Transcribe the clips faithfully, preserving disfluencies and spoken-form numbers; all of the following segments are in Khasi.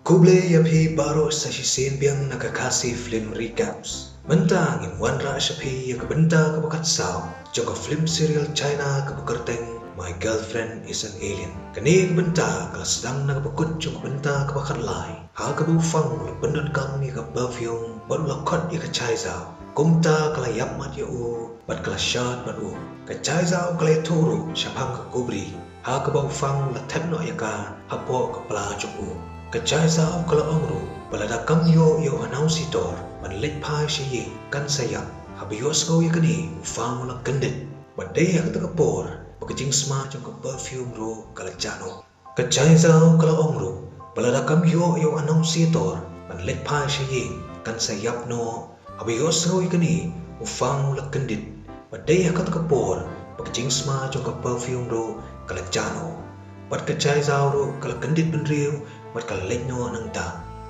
Khublei ïa phi baroh sa shisien biang na ka Khasi Film Recaps. Mynta ngin wanrah sha phi ïa ka bynta kaba khatsaw jong ka film serial China kaba kyrteng My Girlfriend Is an Alien. Kane ka bynta ka la sdang na kaba kut jong ka bynta kaba khatlai, ha kaba u Fang u la pyndonkam ïa ka perfume bad u la khot ïa ka Chai Zhao. Kumta ka la ïap mat ïa u bad ka la shad bad u. Ka Chai Zhao ka la ïathuh ruh shaphang ka Kubri, ha kaba u Fang u la thep noh ïa ka hapoh ka pla jong u. Ka Chai Zhao ka la ong ruh ba lada kam ïoh ïa u Annunciator ban leit phai sha ïing, kan sa ïap. Haba ïohsngew ïa kane, u Fang u la kyndit. Bad dei ha kata ka por ba ka jingsma jong ka perfume ruh ka la jah noh. Ka Chai Zhao ka la ong ruh ba lada kam ïoh ïa u Annunciator ban leit phai sha ïing, kan sa ïap noh. Haba ïohsngew ïa kane, u Fang u la kyndit. Bad dei ha kata ka por ba ka jingsma jong ka perfume ruh ka la jah noh. Bad ka Chai Zhao ruh ka la kyndit bynriew bad ka la leit noh nangta.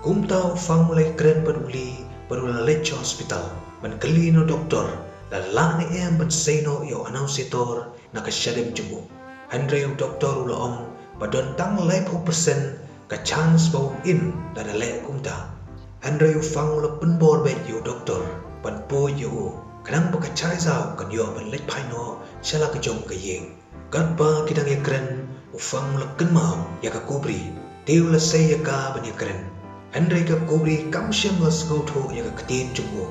Kumta u Fang u la ïakren bad u Li bad u la leit sha hospital ban kylli na u doktor lada lah ne em ban sei noh ïa u Annunciator na ka shadem jong u. Hynrei u doktor u la ong ba don tang laiphew percent ka chance ba un im lada leh kumta. Hynrei u Fang u la pynbor beit ïa u doktor ban poi ïa u, khnang ba ka Chai Zhao kan ïoh ban leit phai noh sha la ka jong ka ïing. Katba ki dang ïakren, u Fang u la kynmaw ïa ka Kubri. Te u la sei ïa ka ban ïakren. Hynrei ka Kubri kam shym la sngewthuh ïa ka ktien jong u.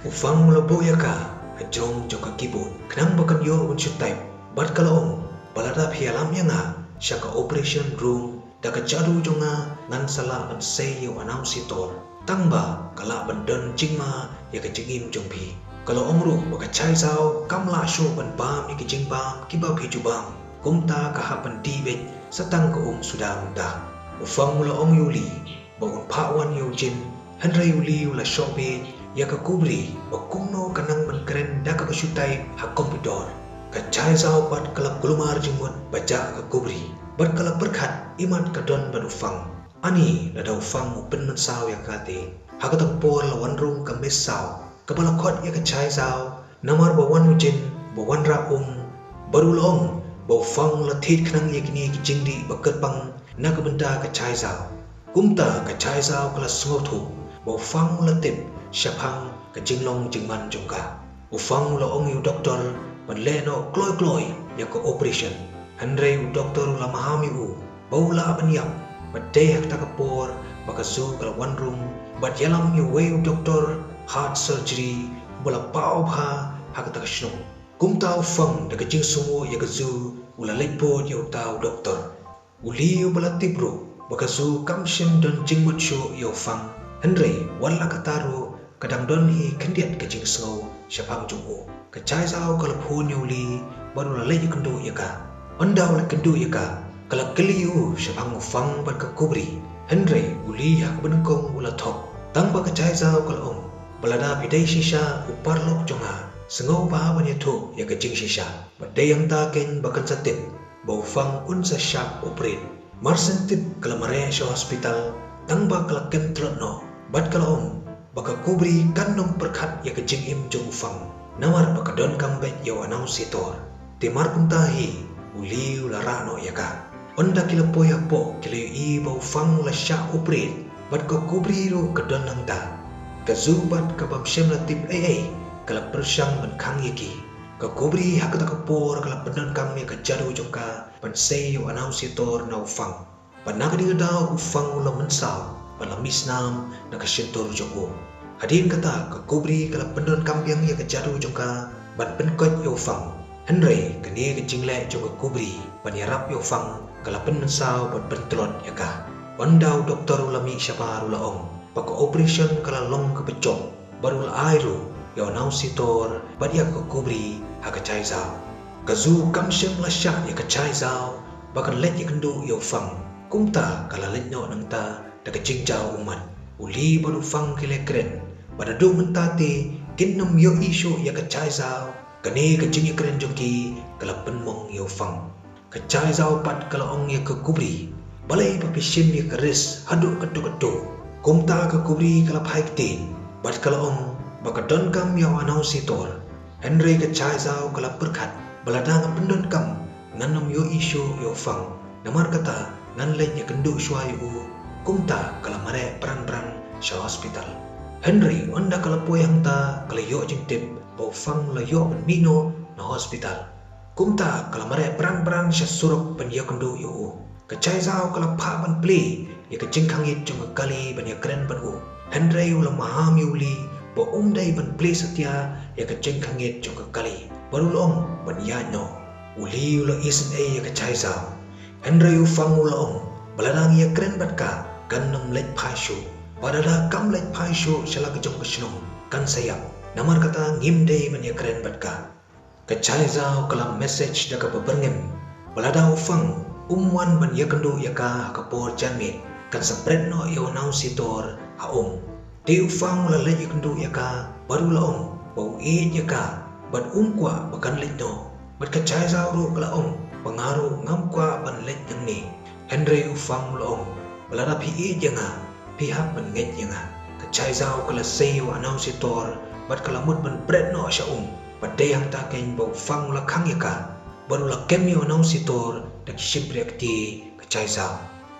U Fang u la buh ïa ka hajrong jong ka keyboard, khnang ba kan ïoh ban shu type. Bad ka la ong ba lada phi ïalam ïa nga sha ka operation room, da ka jadu jong nga ngan sa lah ban sei ïa u Annunciator. Tang ba ka lah ban don jingma ïa ka jingim jong phi. Ka la ong ruh ba ka Chai Zhao kam lah shuh ban bam ïa ki jingbam kiba phi ju bam. Kumta ka hap ban dih beit sa tang ka um suda mynta. U Fang u la ong ïa u Li ba un phah wan ïa u Jin, hynrei u Li u la shoh beit ïa ka Kubri ba kumno ka nang ban kren da kaba shu type ha computer. Ka Chai Zhao pat ka la kulmar jingmut ba jah ka Kubri bad ka la pyrkhat imat ka don bad u Fang. Ani lada u Fang u pynmynsaw ïa ka te. Ha kata ka por la wan rung ka Miss Zhao, kaba la khot ïa ka Chai Zhao, namar ba wan u Jin ba wanrah um. Bad u la ong ba u Fang u la thied khnang ïa kine ki jingdih ba kyrpang na ka bynta ka Chai Zhao. Kumta ka Chai Zhao ka la sngewthuh ba u Fang u la tip shaphang ka jinglong jingman jong ka. U Fang u la ong ïa u doktor ban leh noh kloi kloi ïa ka operation. Hynrei u doktor u la maham ïa u ba u lah ban ïap. Bad dei ha kata ka por ba ka Zu ka la wan rung bad ïalam ïa uwei u doktor heart surgery ba la paw bha ha kata ka shnong. Kumta u Fang da ka jingsngew ïa ka Zu u la leit bud ïa uta u doktor. U Li uba la tip ruh ba ka Zu kam shym don jingmut shuh ïa u Fang, hynrei wat la katta ruh ka dang don hi khyndiat ka jingsngew shaphang jong u. Ka Chai Zhao ka la phone ïa u Li bad u la leit ïakynduh ïa ka. Ynda u la kynduh ïa ka, ka la kylli ïa u shaphang u Fang bad ka Kubri. Hynrei u Li ha kaba nyngkong u la thok. Tang ba ka Chai Zhao ka la ong ba lada phi dei shisha u paralok jong nga, sngewbha ban ïathuh ïa ka jingshisha. Bad dei hangta keiñ ba kan sa tip ba u Fang un sa shah operate. Mar shen tip ka la mareh sha hospital, tang ba ka la kem tlot noh bad ka la ong ba ka Kubri kan nym pyrkhat ïa ka jingim jong u Fang, namar ba ka donkam beit ïa u Annunciator. Te mar kumta hi u Li u la rah noh ïa ka. Ynda ki la poi hapoh ki la ïohi ba u Fang u la shah operate bad ka Kubri ruh ka don hangta. Ka Zu bad kaba ym shym la tip ei ei ka la pyrshang ban khang ïa ki. Ka Kubri ha kata ka por ka la pyndonkam ïa ka jadu jong ka ban sei ïa u Annunciator na u Fang. Bad na kane ka daw u Fang u la mynsaw bad la mih snam na ka shyntur jong u. Hadien kata ka Kubri ka la pyndonkam biang ïa ka jadu jong ka ban pynkoit ïa u Fang. Hynrei kane ka jingleh jong ka Kubri ban ïarap ïa u Fang ka la pynmynsaw bad pyntlot ïa ka. Ynda u doktor u la mih shabar u la ong ba ka operation ka la long kaba jop bad u la ai ruh ïa u Annunciator bad ïa ka Kubri ha ka Chai Zhao. Ka Zu kam shym la shah ïa ka Chai Zhao ba kan leit ïakynduh ïa u Fang. Kumta ka la leit noh nangta da ka jingjaw ummat. U Li bad u Fang ki la kren ba naduh mynta te kin nym ïohi shuh ïa ka Chai Zhao. Kane ka jingïakren jong ki ka la pynmong ïa u Fang. Ka Chai Zhao pat ka la ong ïa ka Kubri, balei ba phi shim ïa ka risk haduh katto katto? Kumta ka Kubri ka la phai ktien bad ka la ong ba ka donkam ïa u Annunciator. Hynrei ka Chai Zhao ka la pyrkhat ba lada nga pyndonkam ngan nym ïohi shuh ïa u Fang. Namar kata ngan leit ïakynduh shuwa ïa u. Kumta ka la mareh bran bran sha hospital. Hynrei ynda ka la poi hangta ka la ïoh jingtip ba u Fang u la ïoh ban mih noh na hospital. Kumta ka la mareh bran bran sha surok ban ïakynduh ïa u. Ka Chai Zau ka la phah ban plie ïa ka jingkhang ïit jong ka kali ban ïakren bad u. Hynrei u la maham ïa u Li ba um dei ban plie satia ïa ka jingkhang ïit jong ka kali bad u la ong ban ïaid noh. U Li u la isynei ïa ka Chai Zau. Hynrei u Fang u la ong ba lada ngi ïakren bad ka kan ym leit phai shuh. Bad lada kam leit phai shuh sha la ka jong ka shnong kan sa ïap. Namar kata ngim dei ban ïakren bad ka. Ka Chai Zau ka la message da kaba byrngem ba lada u Fang um wan ban ïakynduh ïa ka ha ka por janmiet kan sa bret noh ïa u Nongsitor ha um. Te u Fang u la leit ïakynduh ïa ka bad u la ong ba u ïeit ïa ka bad um kwah ba kan leit noh. Bad ka Chai Zau ruh ka la ong ba nga ruh ngam kwah ban leit nangne. Hynrei u Fang u la ong ba lada phi ïeit ïa nga phi hap ban ngeit ïa nga. Ka Chai Zau ka la sei ïa u Nongsitor bad ka la mut ban bret noh sha um. Bad dei hangta keiñ ba u Fang u la khang ïa ka bad u la kem ïa u Nongsitor da ki shympriahkti. Ka Chai Zau,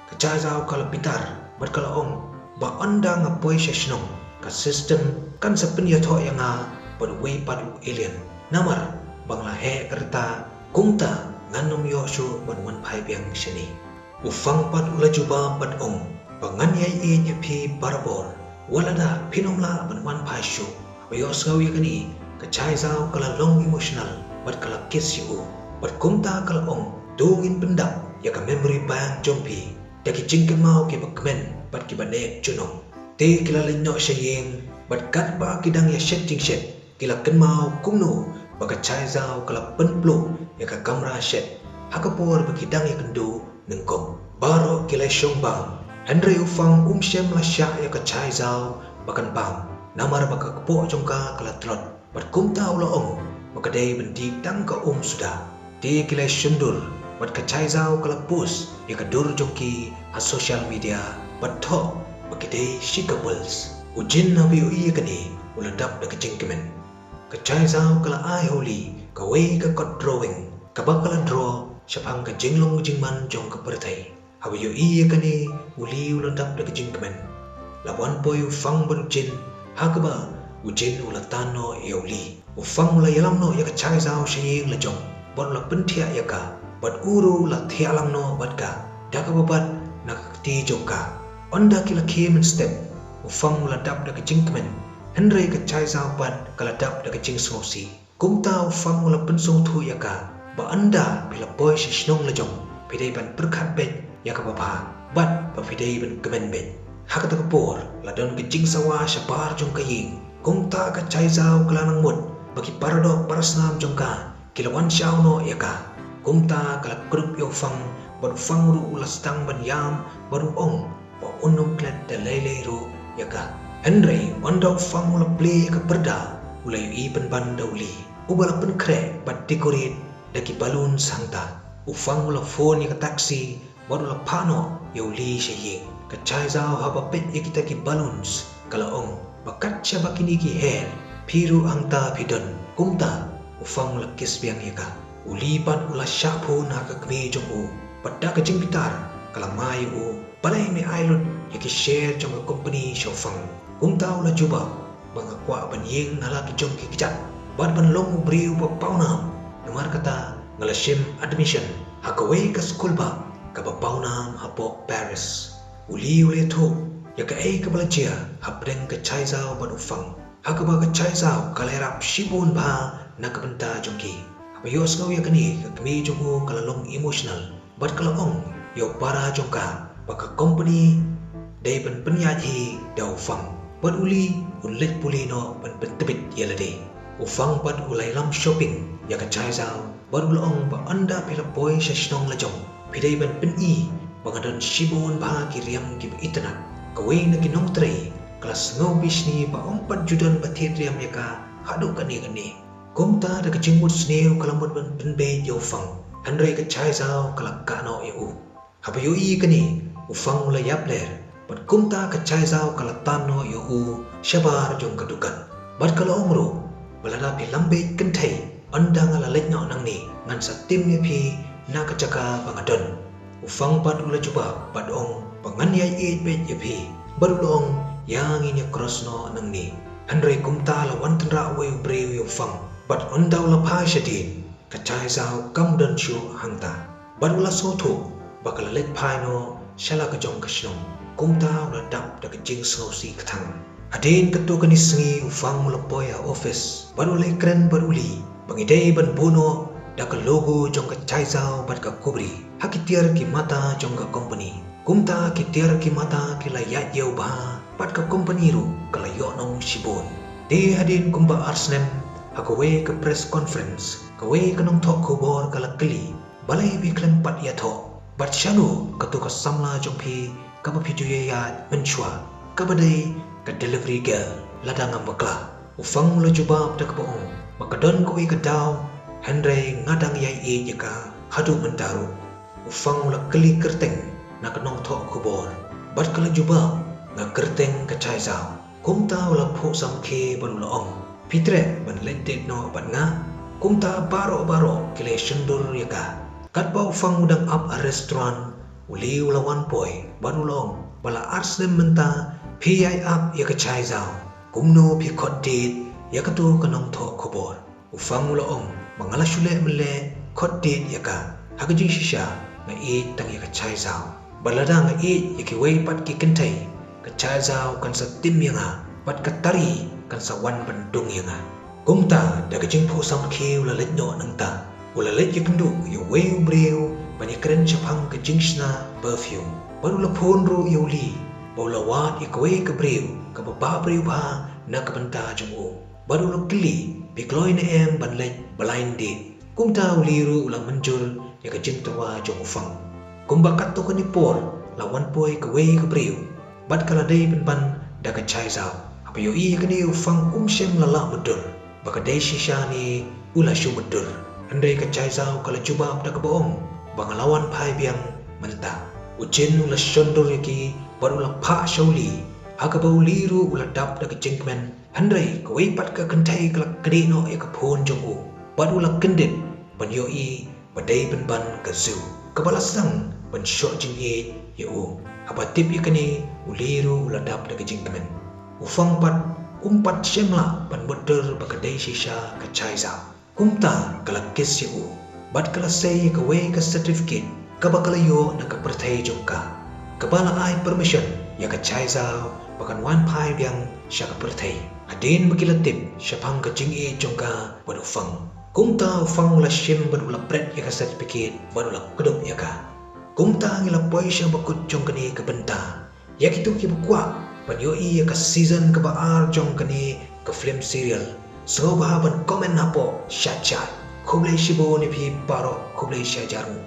ka Chai Zau ka la bitar bad ka la ong ba ynda nga poi sha shnong ka system kan sa pynïathoh ïa nga bad uwei pat u alien. Namar ba nga la heh ka rta kumta ngan ym ïoh shuh ban wan phai biang shane. U Fang pat u la jubab bad ong ba ngan ïai ïeit ïa phi barabor wat lada phin ym lah ban wan phai shuh. Haba ïohsngew ïa kane ka Chai Zau ka la long emotional bad ka la kiss ïa u. Bad kumta ka la ong to ngin pyndap ïa ka memory bank jong phi da ki jingkynmaw kiba kmen bad kiba neh junom. Te ki la leit noh sha ïing bad katba ki dang ïa shet jingshet ki la kynmaw kumno ba ka Chai Zau ka la pynpluh ïa ka kamra shet ha ka por ba ki dang ïakynduh nyngkong. Baroh ki la shong bam hynrei u Fang um shym la shah ïa ka Chai Zau ba kan bam namar ba ka kpoh jong ka ka la tlot. Bad kumta u la ong ba ka dei ban dih tang ka um suda. Te ki la shon dur bad ka Chai Zau ka la post ïa ka dur jong ki ha social media bad thoh ba ki dei shi couples. U Jin haba ïohi ïa kane u la dap da ka jingkmen. Ka Chai Zau ka la ai ha u Li kawei ka kot drawing kaba ka la draw shaphang ka jinglong jingman jong ka pyrthei. Haba ïohi ïa kane u Li u la dap da ka jingkmen. La wan poi u Fang bad u Jin ha kaba u Jin u la tan noh ïa u Li. U Fang u la ïalam noh ïa ka Chai Zau sha ïing la jong bad u la pynthiah ïa ka bad u ruh u la thiah lang noh bad ka da kaba bat na ka kti jong ka. Ynda ki la khie mynstep u Fang u la dap da ka jingkmen hynrei ka Chai Zau pat ka la dap da ka jingsngewsih. Kumta u Fang u la pynsngewthuh ïa ka ba ynda phi la poi sha shnong la jong phi dei ban pyrkhat beit ïa kaba bha bad ba phi dei ban kmen beit. Ha kata ka por la don ka jingsawa shabar jong ka ïing. Kumta ka Chai Zau ka la nang mut ba ki paradoh parasnam jong ka ki la wan shaw noh ïa ka. Kumta ka la kdup ïa u Fang bad u Fang ruh u la sdang ban ïam bad u ong ba un ym klet da lei lei ruh ïa ka. Hynrei ynda u Fang u la plie ïa ka pyrda u la ïohi pynban da u Li uba la pynkhreh bad decorate da ki balloons hangta. U Fang u la phone ïa ka taxi bad u la phah noh ïa u Li sha ïing. Ka Chai Zau haba peit ïa kita ki balloons ka la ong ba kat shaba kine ki her phi ruh hangta phi don. Kumta u Fang u la kiss biang ïa ka. U Li pat u la shah phone ha ka kmie jong u bad da ka jingbitar ka la mai ïa u. Balei me ai lut ïa ki share jong ka company sha u Fang? Kumta u la jubab ba nga kwah ban ïeng na la ki jong ki kjat bad ban long u briew ba pawnam. Namar kata nga la shim admission ha kawei ka skul ba kaba pawnam hapoh Paris. U Li u la ïathuh ïa kaei kaba la jia hapdeng ka Chai Zau bad u Fang. Ha kaba ka Chai Zau ka la ïarap shibun bha na ka bynta jong ki. Haba ïohsngew ïa kane ka kmie jong u ka la long emotional bad ka la ong ïa u para jong ka ba ka company dei ban pynïaid hi da u Fang bad u Li un leit pule noh ban pyntbit ïa lade. U Fang pat u la ïalam shopping ïa ka Chai Zau bad u la ong ba ynda phi la poi sha shnong la jong phi dei ban pyni ba nga don shibun bha ki riam kiba itynnat. Kawei na ki nongtrei ka la sngew bishni ba ym pat ju don ba thied riam ïa ka haduh kane kane. Kumta da ka jingmut sniew ka la mut ban pynbeit ïa u Fang hynrei ka Chai Zau ka la kah noh ïa u. Haba ïohi ïa kane u Fang u la ïap ler bad kumta ka Chai Zau ka la tan noh ïa u shabar jong ka dukan. Bad ka la ong ruh ba lada phi lam beit kynthei ynda nga la leit noh nangne ngan sa tim ïa phi na ka jaka ba nga don. U Fang pat u la jubab bad ong ba ngan ïai ïeit beit ïa phi. Bad u la ong, ïa ngin ïa cross noh nangne. Hynrei kumta la wan tynrah uwei u briew ïa u Fang bad ynda u la phai shadien, ka Chai Zhao kam don shuh hangta. Bad u la sngewthuh ba ka la leit phai noh sha la ka jong ka shnong. Kumta u la dap da ka jingsngewsih kthang. Hadien katto katne sngi u Fang u la poi ha office bad u la ïakren bad u Li ba ngi dei ban buh noh da ka logo jong ka Chai Zhao bad ka kubri ha ki tiar ki mata jong ka company. Kumta ki tiar ki mata ki la ïaid ïew bha bad ka company ruh ka la ïoh nong shibun. Te hadien kumba ar snem, ha kawei ka press conference, kawei ka nongthoh khubor ka la kylli, balei phi khlem pat ïathoh? Bad shano kato ka samla jong phi kaba phi ju ïaid mynshuwa, kaba dei ka delivery girl, lada ngam bakla? U Fang u la jubab da kaba ong ba ka don kawei ka daw, hynrei nga dang ïai ïeit ïa ka haduh mynta ruh. U Fang u la kylli kyrteng na ka nongthoh khubor bad ka la jubab, nga kyrteng ka Chai Zhao. Kumta u la phuh samrkhie bad u la ong, phi treh ban leit date noh bad nga? Kumta baroh baroh ki la shondur ïa ka. Katba u Fang u dang ap ha restaurant, u Li u la wan poi bad u la ong, ba la ar snem mynta phi ïai ap ïa ka Chai Zhao, kumno phi khot date ïa kato ka nongthoh khubor? U Fang u la ong, ba nga la shu leh mynleh khot date ïa ka. Ha ka jingshisha nga ïeit tang ïa ka Chai Zhao. Bad lada nga ïeit ïa kiwei pat ki kynthei, ka Chai Zhao kan sa tim ïa nga bad ka Tari kan sa wan ban dung ïa nga. Kumta da ka jingphuh samrkhie u la leit noh nangta. U la leit ïakynduh ïa uwei u briew ban ïakren shaphang ka jingshna perfume. Bad u la phone ruh ïa u Li ba u la wad ïa kawei ka briew kaba bah briew bha na ka bynta jong u. Bad u la kylli, phi kloi ne em ban leit blind date? Kumta u Li ruh u la mynjur ïa ka jingtyrwa jong u Fang. Kumba katto katne por la wan poi kawei ka briew bad ka la dei pynban da ka Chai Zhao. Haba ïohi ïa kane u Fang um shym la lah mutdur ba ka dei shisha ne u la shu mutdur. Hynrei ka Chai Zhao ka la jubab da kaba ong, ba nga la wan phai biang mynta. U Jin u la shondur ïa ki bad u la phah sha u Li, ha kaba u Li ruh u la dap da ka jingkmen. Hynrei kawei pat ka kynthei ka la knieh noh ïa ka phone jong u bad u la kyndit ban ïohi ba dei pynban ka Zu, kaba la sdang ban shoh jingïeit ïa u. Haba tip ïa kane, u Li ruh u la dap da ka jingkmen. U Fang pat um pat shym lah ban mutdur ba ka dei shisha ka Chai Zhao. Kumta ka la kiss ïa u bad ka la sei ïa kawei ka certificate kaba ka la ïoh na ka pyrthei jong ka, kaba la ai permission ïa ka Chai Zhao ba kan wan phai biang sha ka pyrthei. Hadien ba ki la tip shaphang ka jingïeit jong ka bad u Fang, kumta u Fang u la shim bad u la pret ïa ka certificate bad u la kdup ïa ka. Kumta ngi la poi sha bakut jong kane ka bynta. Ïa kito kiba kwah ban ïohi ïa ka season kaba ar jong kane ka film serial, sngewbha ban comment hapoh sha chat. Khublei shibun ïa phi baroh, khublei shihajar nguh.